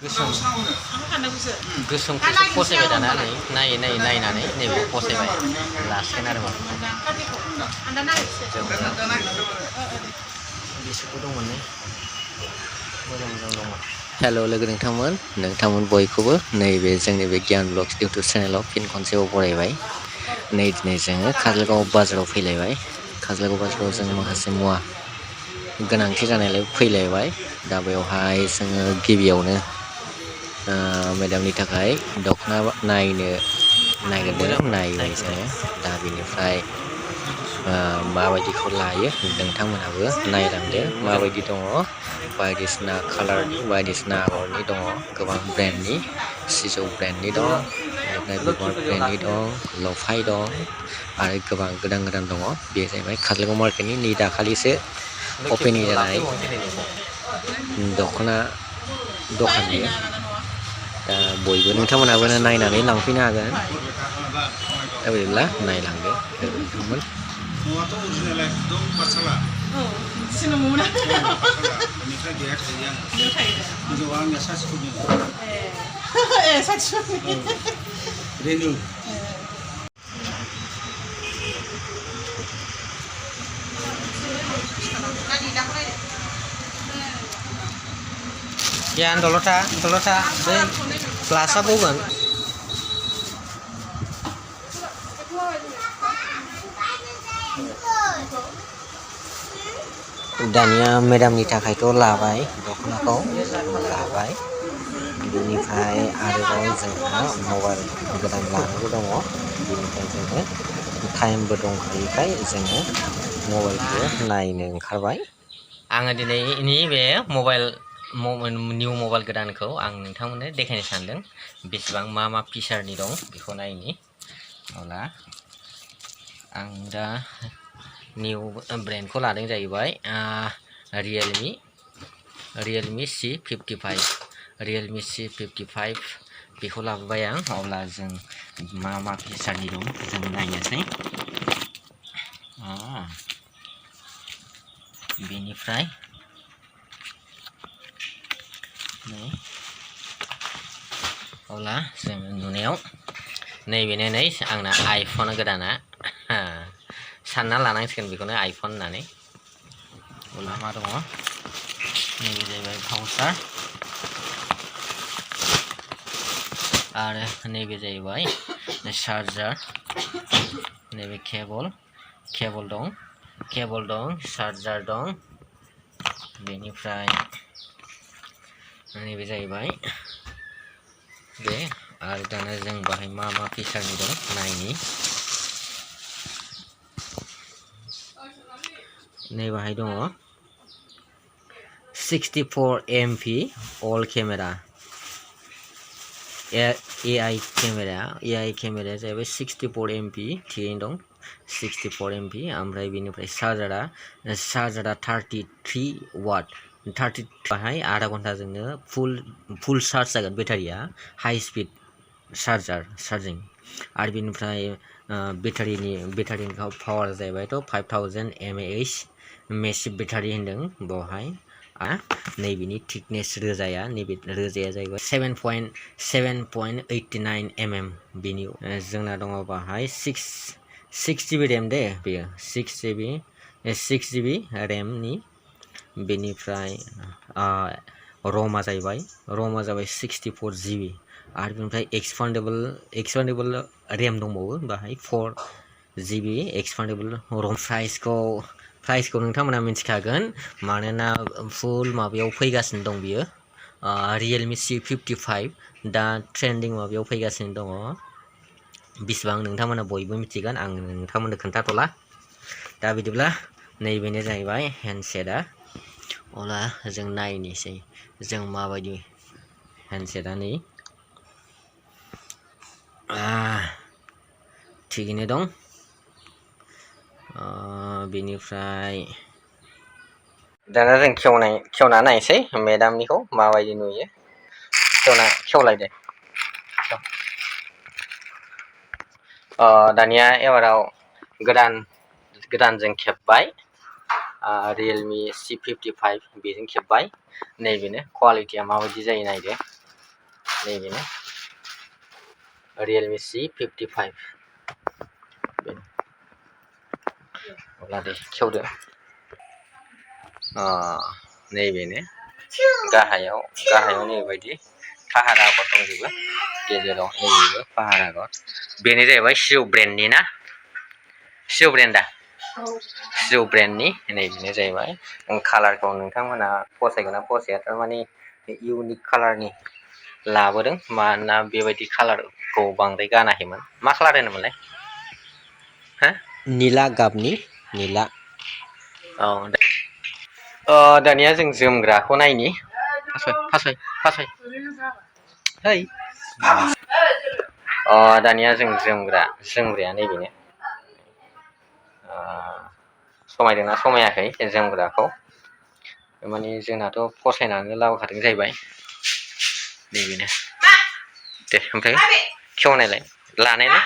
गोसोमखौसो फसायबाय दाना नायै नायनानै नैबेखौ फसायबाय लासिगोन आरो बिसोरखौ दंमोन ने मोजां दंमोन। हेल' लोगो नोंथांमोन बयखौबो नैबे जोंनि बे गियान ब्लग्स इउटुब चेनेलाव फिन खनसेबाव बरायबाय। नै दिनै जोङो काजलगाव बाजाराव फैलायबाय। काजलगाव बाजाराव जों माखासे मुवा गोनांथि जानायलाय फैलायबाय। दा बेवहाय जोङो गिबियावनो मेडामनि थाखाय दख'ना नायनो नागिरदों नायबाय जोङो। दा बेनिफ्राय माबायदिखौ लायो नोंथांमोनहाबो नायलांदो माबायदि दङ। बायदिसिना कालारनि बायदिसिना आगरनि दङ गोबां ब्रेन्डनि सिजौ ब्रेन्डनि दं, बेनिफ्राय बिबार ब्रेन्डनि दं, लफाय दं आरो गोबां गोदान दङ। बे जाहैबाय काजलगाव मार्केटनि नै दाखालिसो अपेनिं जानाय दख'ना दखान बियो। दा बयबो नोंथांमोनहाबो नायनानै लांफैनो हागोन। दा बिदिब्ला नायलांदो नोंथांमोन। Yan dolota बै ग्लासा बौगोन। दानिया मेडामनि थाखायथ' लाबाय दख'नाखौ लाबाय। बेनिफ्राय आरोबाव जोंहा मबाइल गोदान लानांगौ दङ। बेनिफ्राय जोङो टाइमबो दंखायोखाय जोङो मबाइलखौ नायनो ओंखारबाय। आङो दिनैनि बे निउ मबाइल गोदानखौ आं नोंथांमोननो देखायनो सानदों। बेसेबां मा फिचारनि दं बेखौ नायनि। अब्ला आं दा निउ ब्रेन्डखौ लादों जाहैबाय रियेलमि C55 बेखौ लाबोबाय आं। अब्ला जों मा फिचारनि दं जों नायनोसै। बेनिफ्राय अब्ला जों नुनायाव नैबेनो नै आंना आइफन गोदाना सानना लानांसिगोन बेखौनो आइफन होननानै। अब्ला मा दङ नैबे जाहैबाय भाउचार आरो नैबे जाहैबाय चार्जार, नैबे केबल दं चार्जार दं। बेनिफ्राय नैबे जाहैबाय बे आरो दाना जों बाहाय मा फिचारनि दं नायनि। नै बाहाय दङ 64 MP अल केमेरा AI केमेराया जाहैबाय 64 MP थिगैनो दं 64 MP। ओमफ्राय बेनिफ्राय चार्जारा 33 वाट बाहाय आधा घन्टाजोंनो फुल चार्ज जागोन बेटारिया। High speed charging. आरो बेनिफ्राय बेटारिनि पावार जाहैबायथ' 5000 mAh मेसिभ बेटारि होन्दों बेवहाय। नैबेनि थिकनेस रोजाया जाहैबाय 7.89 mm। बेनि जोंना दङ बाहाय 6 GB रेम दे बेयो 6 GB रेमनि। बेनिफ्राय रमा जाहैबाय 64 GB। आरो बेनिफ्राय एक्सपान्डेबल रेम दंबावो बाहाय 4 GB एक्सपान्डेबल रम। प्राइसखौ नोंथांमोना मिथिखागोन मानोना फुल माबायाव फैगासिनो दं बियो। रियेलमि C55 दा ट्रेन्डिं माबायाव फैगासिनो दङ। बिसिबां नोंथांमोना बयबो मिथिगोन, आं नोंथांमोननो खोन्थाथ'ला। दा बिदिब्ला नैबेनो जाहैबाय हेन्डसेटआ। अब्ला जों नायनोसै जों माबायदि हेन्डसेटआ नै थिगैनो दं। बेनिफ्राय दाना जों खेवना नायसै मेडामनिखौ माबायदि नुयो। खेवलायदो। दानिया एबाराव गोदानजों खेबबाय। रियेलमि C55 बेजों खेबबाय। नैबेनो कुवालिटिया माबायदि जायो नायदो। नैबेनो Realme C55 अब्ला दे खेवदो नैबेनो गाहायाव नैबायदि फाहार आगर दंजोबो गेजेराव नैबेबो फाहार आगर बेनो जाहैबाय सिजौ ब्रेन्डनि ना सिजौ ब्रेन्डआ सिजौ ब्रेन्डनि नैबेनो जाहैबाय कालारखौ नोंथांमोना फसायगोन ना फसाया थारमाने इउनिक कालारनि लाबोदों मानोना बेबायदि कालारखौ बांद्राय गानाखैमोन मा कालार होनोमोनलाय हो निला गाबनि निला दानिया जों जोमग्राखौ नायनि फासय है दानिया जों जोमग्राया नैबेनो समायदोंना समायाखै जोमग्राखौ माने जोंनाथ' फसायनानै लाबोखादों जाहैबाय नैबेनो दे ओमफ्राय खेवनायलाय लानायलाय